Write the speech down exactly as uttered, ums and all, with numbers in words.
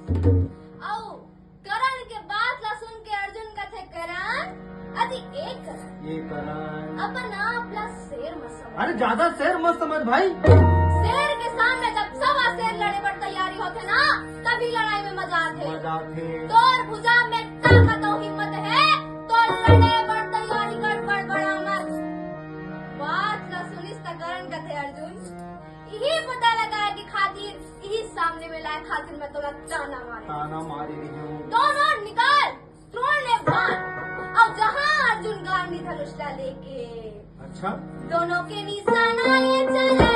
अउ करण के बात ला सुन के अर्जुन कथे, करण, अति एक करण, ये करण। अपन आप ला शेर मत समझ। अरे, ज्यादा शेर मत समझ भाई। शेर के सामने जब सवा शेर लड़े बर तैयारी होथे ना, तभी लड़ाई में मजा आथे। मजा आथे। तोर भुजा में ताकत अउ हिम्मत हे, तो लड़े बर तैयारी कर, बड़बड़ा मत। बात ला सुनिस त करण कथे, अर्जुन, इही पता लगाए के खातिर, इही सामने में लाए खातिर मैं तोला ताना मारे। ताना मारे रही हूँ। दोनों निकाल, द्रोण ने बाण। अउ जहाँ अर्जुन गांडी धनुष ला लेके, अच्छा। दोनों के निशाना ये चला।